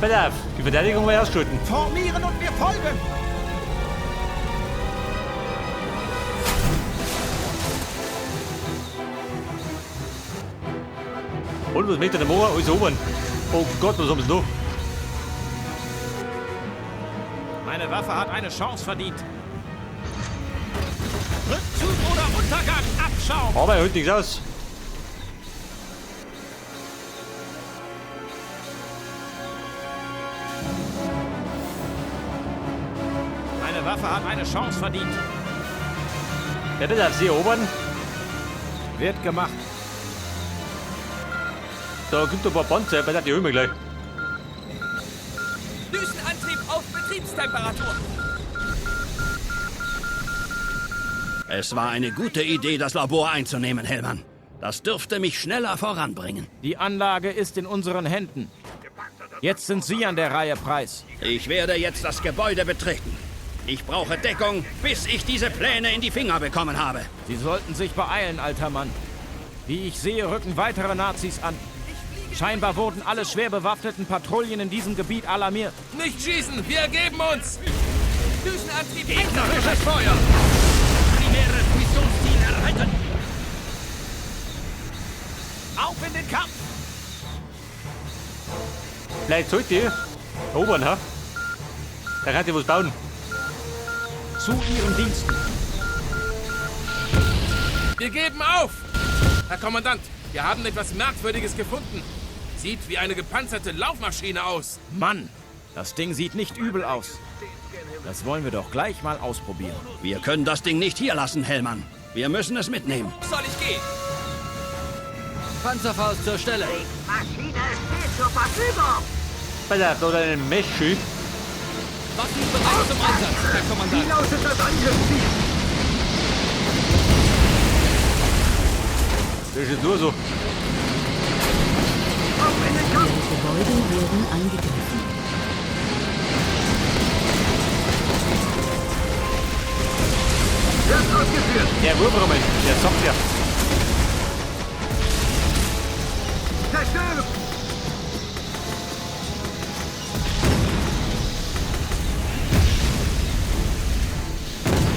Pass auf, die Verteidigung war ausgeschalten. Formieren und mir folgen! Und was möchte der machen? Alles erobern. Oh Gott, was haben sie noch? Meine Waffe hat eine Chance verdient. Rückzug oder Untergang! Abschaum! Aber er holt nichts aus. Meine Waffe hat eine Chance verdient. Ja, pass auf, sie erobern. Wird gemacht. Da gibt es ein paar Panzer. Pass auf, die holen wir gleich. Düsenantrieb auf Betriebstemperatur. Es war eine gute Idee, das Labor einzunehmen, Hellmann. Das dürfte mich schneller voranbringen. Die Anlage ist in unseren Händen. Jetzt sind Sie an der Reihe, Price. Ich werde jetzt das Gebäude betreten. Ich brauche Deckung, bis ich diese Pläne in die Finger bekommen habe. Sie sollten sich beeilen, alter Mann. Wie ich sehe, rücken weitere Nazis an. Scheinbar wurden alle schwer bewaffneten Patrouillen in diesem Gebiet alarmiert. Nicht schießen, wir ergeben uns. Düsenantrieb Gegnerisches Feuer! Primäres Missionsziel erhalten! Auf in den Kampf! Vielleicht sollte ich erobern, ha? Da kann ich was bauen. Zu Ihren Diensten. Wir geben auf! Herr Kommandant, wir haben etwas Merkwürdiges gefunden. Sieht wie eine gepanzerte Laufmaschine aus. Mann, das Ding sieht nicht übel aus. Das wollen wir doch gleich mal ausprobieren. Wir können das Ding nicht hier lassen, Hellmann. Wir müssen es mitnehmen. Soll ich gehen? Panzerfaust zur Stelle. Maschine steht zur Verfügung! Pass auf, da hat einen Meschi. Waffen bereit zum Einsatz, Herr Kommandant. Wie lautet das Angriffsziel? Das ist jetzt nur so. Auf in den Kampf! Ihre Gebäude werden angegriffen. Wird ausgeführt! Der Wurfrahmen, der sagt ja. Zerstörung!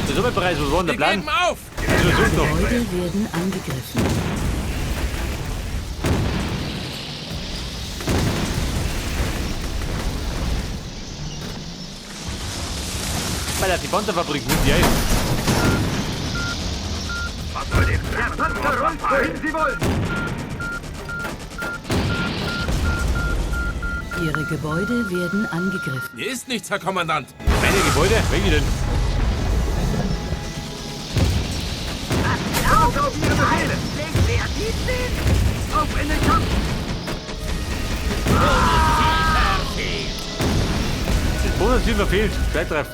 Das ist aber bereits, was war denn der Wir Plan? geben auf! Also, was ist noch? Gebäude werden angegriffen. Pass auf, die Panzerfabrik nimmt die ein. Der Panzer rollt, wohin Sie wollen! Ihre Gebäude werden angegriffen. Hier ist nichts, Herr Kommandant. Meine Gebäude? Welche denn? Auf auf Ihre Befehle! Auf in den Kampf! Das Bonusziel verfehlt. Scheiß drauf.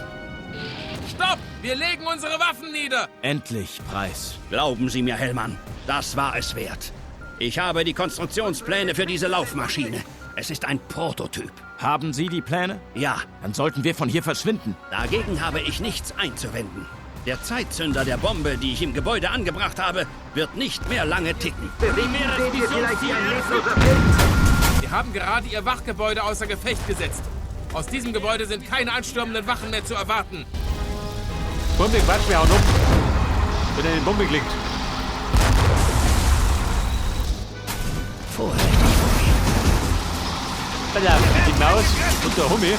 Stopp! Wir legen unsere Waffen nieder! Endlich, Price. Glauben Sie mir, Hellmann, das war es wert. Ich habe die Konstruktionspläne für diese Laufmaschine. Es ist ein Prototyp. Haben Sie die Pläne? Ja, Dann sollten wir von hier verschwinden. dagegen habe ich nichts einzuwenden. Der Zeitzünder der Bombe, die ich im Gebäude angebracht habe, wird nicht mehr lange ticken. Bewegen sehen wir vielleicht wie ein lebloser Pilz! Wir haben gerade Ihr Wachgebäude außer Gefecht gesetzt. Aus diesem Gebäude sind keine anstürmenden Wachen mehr zu erwarten. Bombe, Quatsch, wir hauen ab. Wenn er in die Bombe klickt. Vorsichtig vorgehen. Pass auf, die Maus und der Hummi.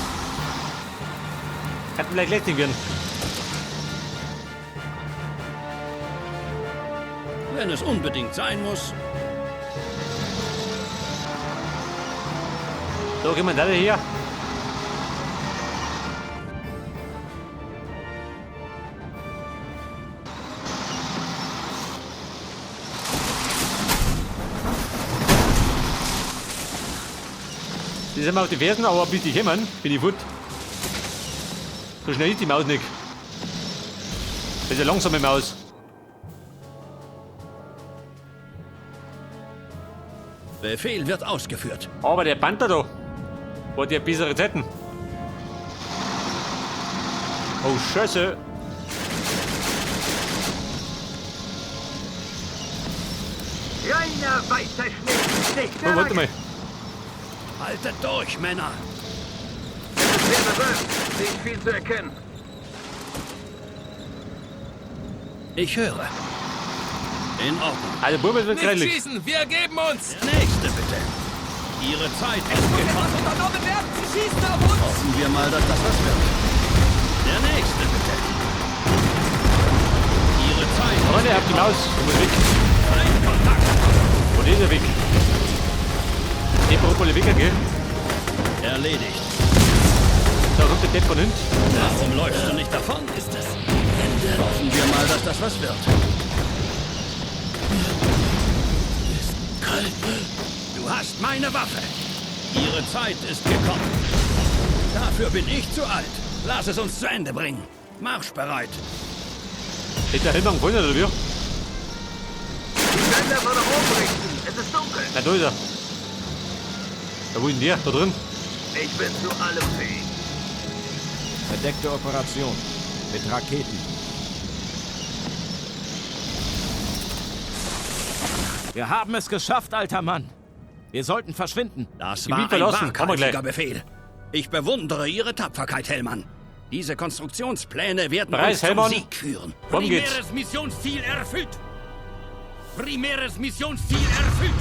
Kann vielleicht lästig werden. Wenn es unbedingt sein muss. Da kommen alle her. Die sind mir auf die Fersen, aber bis die kommen, bin ich fort. So schnell ist die Maus nicht. Das ist eine langsame Maus. Befehl wird ausgeführt. Aber der Panther da, hat ja bessere Zeiten. Oh, Scheiße. Reiner weißer Schnee! Nicht Oh, warte mal. Haltet durch, Männer. Laterne sein. Nicht viel zu erkennen. Ich höre. In Ordnung. Also, Bub, es wird Nicht grell. schießen! Wir ergeben uns! Der nächste bitte. Ihre Zeit ist gekommen. Was unternommen werden! Sie schießen auf uns! Hoffen wir mal, dass das was wird. Der nächste bitte. Ihre Zeit ist Freunde, habt die Maus. Ich muss weg. Feindkontakt. Wo ist er weg? Die Proppele weg, gell? Erledigt. Da kommt der Depp von hinten. Warum läufst du nicht davon? Ist das Ende? Hoffen wir mal, dass das was wird. Ist kalt. Du hast meine Waffe. Ihre Zeit ist gekommen. Dafür bin ich zu alt. Lass es uns zu Ende bringen. Marschbereit. Hätte der Hellmann gefallen, oder wie? Die Scheinwerfer nach oben richten. Es ist dunkel. Na, da ist er. Da, wo ist denn der? Da drin? Ich bin zu allem fähig. Verdeckte Operation. Mit Raketen. Wir haben es geschafft, alter Mann. Wir sollten verschwinden. Das Gebiet war ein verlassen. Kommen wir gleich. waghalsiger Befehl. Ich bewundere Ihre Tapferkeit, Hellmann. Diese Konstruktionspläne werden Preis, uns zum Hellmann. Sieg führen. Komm geht's. Primäres Missionsziel erfüllt. Primäres Missionsziel erfüllt.